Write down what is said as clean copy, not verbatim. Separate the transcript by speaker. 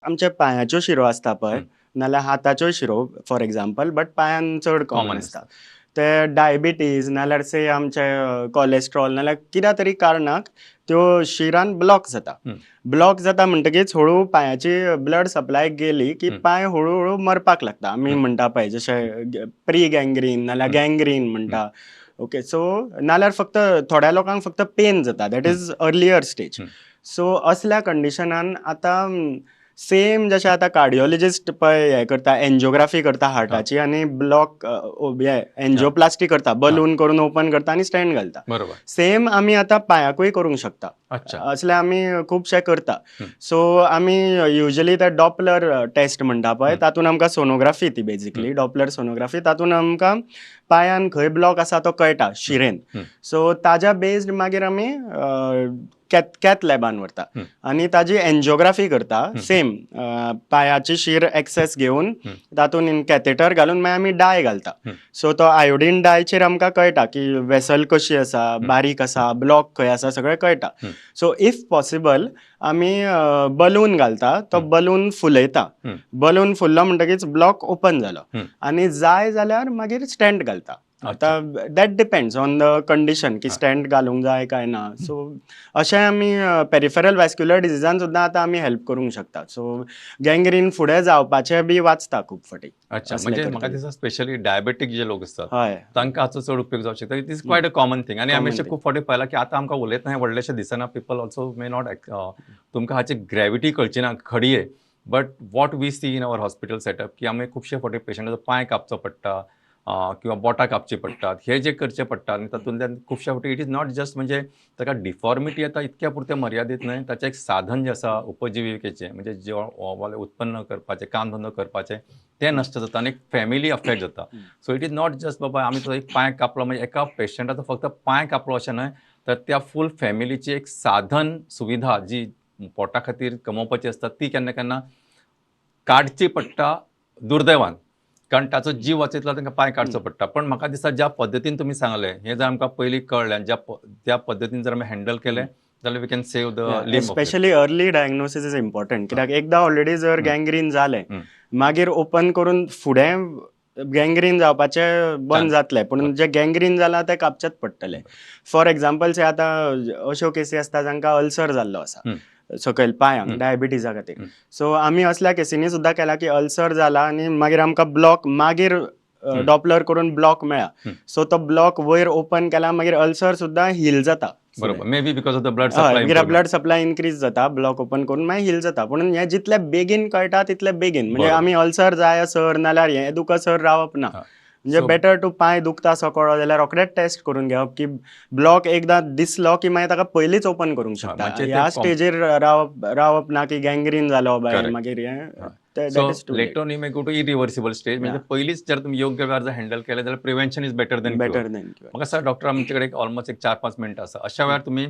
Speaker 1: आमच्या पांयाच्यो शिरो आसता पळय, नाल्यार हाताच्यो शिरो फॉर एग्जाम्पल, बट पांयान चड कॉमन
Speaker 2: Common
Speaker 1: आसता, ते डायबिटीज नाल्यार से आमचे कॉलेस्ट्रॉल नाल्यार कित्या तरी कारणाक त्यो शिरान ब्लॉक जाता. ब्लॉक जाता म्हणटकीच हळू पांयाची ब्लड सप्लाय गेली की पांय हळू हळू मरपाक लागता. आमी म्हणटा पळय, जशें प्री गँग्रीन नाल्यार गँग्रीन म्हणटा, ओके. सो नाल्यार फक्त थोड्या लोकांक फक्त पेन जाता, that is earlier stage. So असल्या कंडिशनान आतां सेम जशें आतां कार्डियोलॉजिस्ट पळय हें करता, एन्जियोग्राफी करता हार्टाची आनी ब्लॉक हे एन्जियोप्लास्टी करता, बलून करून ओपन करता आनी स्टँट घालता. सेम आमी आतां पांयाकूय करूंक शकता. असले आमी खुबशे करता. सो आमी युजली ते डॉपलर टेस्ट म्हणटा पळय, तातूंत आमकां सोनोग्राफी, ती बेजिकली डॉपलर सोनोग्राफी, तातूंत आमकां पांयान खंय ब्लॉक आसा तो कळटा शिरेन. सो ताज्या बेस्ड मागीर आमी कॅथ लॅबान व्हरता आनी ताजी एन्जियोग्राफी करता. सेम पांयाची शीर एक्सेस घेवन तातूंत कॅथेटर घालून मागीर आमी डाय घालता. सो तो आयोडीन डायचेर आमकां कळटा की वेसल कशी आसा, बारीक आसा, ब्लॉक खंय आसा, सगळें कळटा. सो if possible आमी बलून घालता, तो बलून फुलयता. बलून फुल्लो म्हणटकीच ब्लॉक ओपन जालो आनी जाय जाल्यार मागीर स्टँट घालता. आतां that depends on the condition की स्टँट घालूंक जाय काय ना. सो अशें आमी पेरिफेरल वॅस्क्युलर डिसिजान सुद्दां आतां आमी हेल्प करूंक शकता. सो गँग्रीन फुडें जावपाचें बी वाचता खूब फावटी असलें
Speaker 2: म्हणजे म्हाका
Speaker 1: करतकीर.
Speaker 2: दिसता, स्पेशली डायबेटीक जे लोक आसतात तांकां हाचो चड उपयोग जावंक शकता. It is quite a common thing आनी आमी
Speaker 1: Common
Speaker 2: अशें
Speaker 1: thing.
Speaker 2: खूब फावटी पळयलां की आतां आमकां उलयतना हें व्हडलेशें दिसना. पिपल ऑल्सो मे not, तुमकां हाची ग्रेविटी कळची ना घडये, but what we see in our hospital setup की आमी खुबशे फावटी पेशंटाचो पांय कापचो पडटा किंवा बोटां कापची पडटात, हे जे करचे पडटा आनी तातूंतल्यान खुबशे फावटी it is not just, म्हणजे ताका डिफॉर्मिटी येता इतक्या पुरतें मर्यादीत न्हय, ताचें एक साधन जें आसा उपजिविकेचें, म्हणजे जे उत्पन्न करपाचें, काम धंदो करपाचें, तें नश्ट जाता आनी एक फॅमिली अफेक्ट जाता. So it is not just बाबा आमी तो एक पांय कापलो, म्हणजे एका पेशंटाचो फक्त पांय कापलो अशें न्हय, तर त्या फूल फॅमिलीची एक साधन सुविधा जी पोटा खातीर कमोवपाची आसता ती केन्ना केन्ना काडची पडटा दुर्दैवान, कारण ताचो जीव वाचयतलो तांकां पांय काडचो पडटा. पण म्हाका दिसता, ज्या पद्दतीन तुमी सांगलें, हें जर आमकां पयलीं कळ्ळें आनी ज्या पद्दतीन जर आमी हँडल केलें जाल्यार we can save the limb.
Speaker 1: Specially early diagnosis is important, कित्याक एकदां ऑलरेडी जर गँग्रीन जालें, मागीर ओपन करून फुडें गँग्रीन जावपाचें बंद
Speaker 2: Chance.
Speaker 1: जातलें, पूण जे गँग्रीन जालां तें कापचेच पडटलें. फॉर एग्जाम्पल, से आतां अश्यो केसी आसता जांकां अल्सर जाल्लो आसा सकयल पांयांक डायबिटीजा खातीर. सो आमी असल्या केसींनी सुद्दां केला की अल्सर जाला आनी मागीर आमकां ब्लॉक, मागीर डॉपलर करून ब्लॉक मेळ्ळा. सो तो ब्लॉक वयर ओपन केला, मागीर अल्सर सुद्दां हील जाता.
Speaker 2: बरोबर, maybe because of the blood supply.
Speaker 1: मागीर ब्लड सप्लाय इन्क्रीज जाता, ब्लॉक ओपन करून मागीर हील जाता. पूण हें जितले बेगीन कळटा तितले बेगीन, म्हणजे आमी अल्सर जाय सर नाल्यार हें दुखसर रावप ना. म्हणजे बेटर टू पांय दुखता असो कळ्ळो जाल्यार रोखडेच टेस्ट करून घेवप की ब्लॉक एकदां दिसलो की मागीर ताका पयलींच ओपन करूंक शकता.
Speaker 2: म्हणजे ते
Speaker 1: ह्या स्टेजीर रावप रावप ना की गँग्रीन जालो बाय, मागीर हें
Speaker 2: so
Speaker 1: that is too
Speaker 2: later on you may go to irreversible stage. म्हणजे पयलींच जर तुमी योग्य वेळार जर हँडल केलें जाल्यार prevention is better than
Speaker 1: better than
Speaker 2: म्हाका सर, डॉक्टर, आमचे कडेन ऑलमोस्ट एक 4-5 मिनटां आसा. अशा वेळार तुमी